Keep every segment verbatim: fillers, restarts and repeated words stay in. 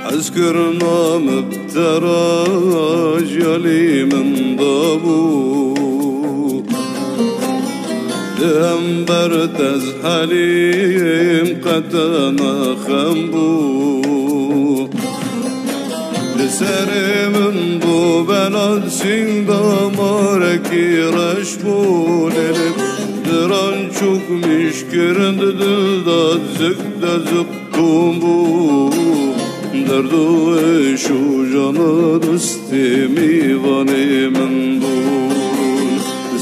Hezkirina min bi te re ji alî min dabû. Di hember te ez helîm qete nexem bû. Li serê min bû bela sîng damarekî reş bû lê lê. Diran çûk mîş kirin di dil de zik de zik. Kom bû derdo êş û jana dostê mîvanê min bûn.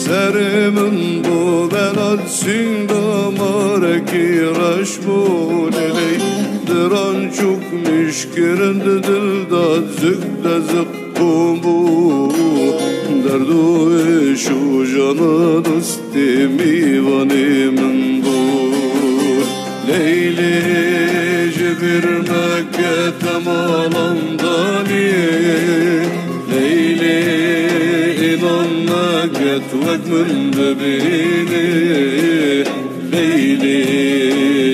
Serê min bû belat sîng damarekî reş bû lê lê. Diran çûk mîş kirin di dil de zik de zik. Kom bû derdo êş û jana dostê mîvanê min bû. Leylê ji bîr meke te malan danî. Leylê înan neket wek min bibînî. Leylê,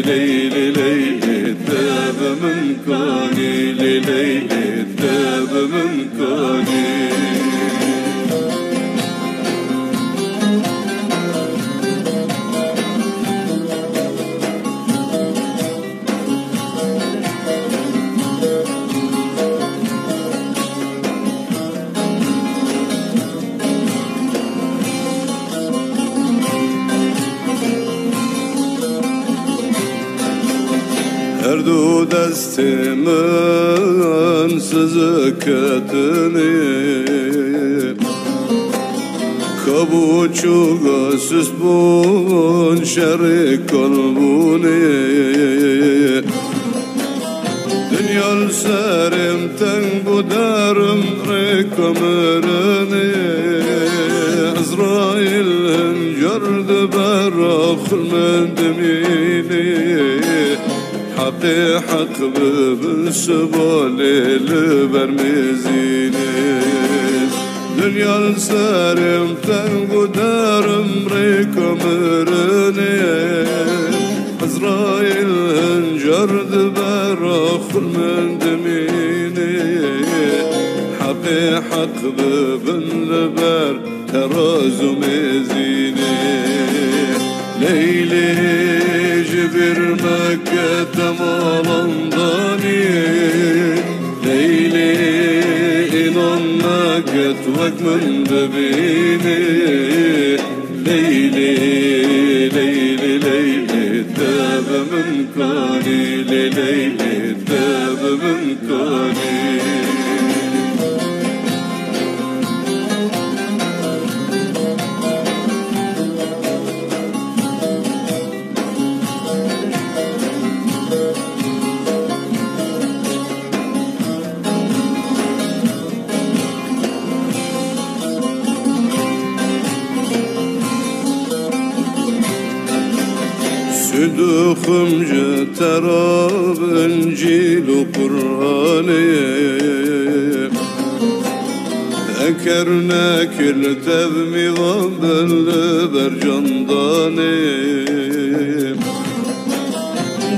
leylê, leylê, te bi min kanî, lê leylê, te bi min kanî. Her du destê min sizik ketinê. Kabû çûga sist bûn şerê kalbûnê. Dinya li serê min teng bû derim rêka mirinê. Ezraîl hin car di bera xwe min dimînê. Heqê heq bibin siba lê li ber mêzînê. Dinya li serê min teng û derim rêka mirinê. Ezraîl hin car di bera xwe min dimînê. Heqê heq bibin li ber teraz û mêzînê. Leylê ji bîr meke te malan danî. Leylê înan neket wek min bibînî. Leylê, leylê, leylê, te bi min kanî, lê leylê, te bi min kanî. Sudûxim ji te re bi Încîl û Quranê. Eker nekir li tev mîvan bin li ber candanê.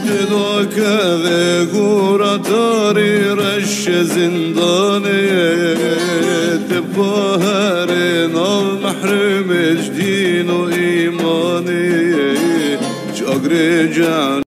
Didakevê gora tarî reşê zindanê, tibka herê nav mehrûmê ji dîn û îmanê, çagrê cehl